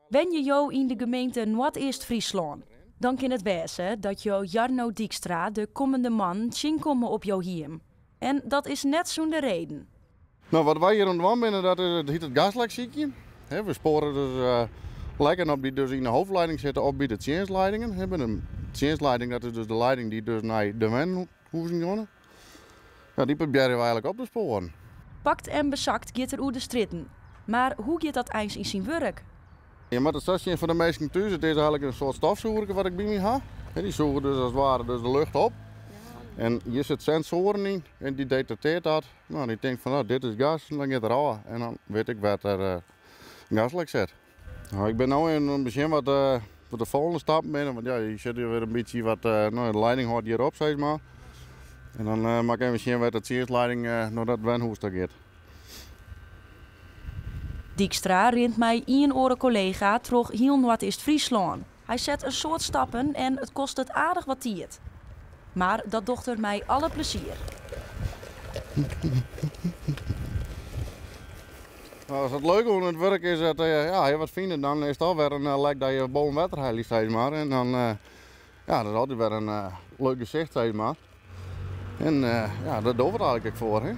Wenje jo yn de gemeente Noardeast-Fryslân? Dan kin it wêze dat jo Jarno Dykstra de kommende moannen tsjinkomme op jo hiem. En dat is net sûnder reden. No, wat wy hjir oan it dwaan binne, dat is, it hyt it gaslek sykjen. We spoare dus lekken op dy't dus yn de hoofdleiding sitte of by de tsjinstleidingen. By de tsjinstleiding, dat is dus de leiding dy't dus nei de wenhûzen giet. Ja, dy probearje we eigenlik op te spoaren. Pakt en besakt giet er oer de strjitten. Mar hoe giet dat eins yn syn wurk? Je moatte it sa sjen foar de minsken thús. It is eigenlik in soart stofsûgerke wat ik by my ha. Dy sûge dus as it ware dus de lucht op. En hjir sit sensoaren yn en dy detekteart dat. No, dy tinkt fan no, dit is gas en dan giet er ôf. En dan wit ik wêr't der in gaslek sit. No, ik bin no even oan it besjen wat de folgjende stappen binne. Want ja, je sitte hjir wer in bytsje wat, no, de leiding hâldt hjir op, sis mar. En dan moat ik even sjen wêr't de tsjinstleiding nei dat wenhûs ta giet. Dykstra rint mei ien oare kollega troch hiel Noardeast-Fryslân. Hy set in soad stappen en it kostet aardich wat tiid. Mar dat docht er mei alle plezier. No, as it leuk oan it wurk is dat ja, je wat fine, dan is it alwer in lek dat je boven wetter helje, sis mar. En dan, ja, dat is altyd wer in leuk gesicht, sis mar. En ja, dêr dogge we it eigenlik ek foar. Hè?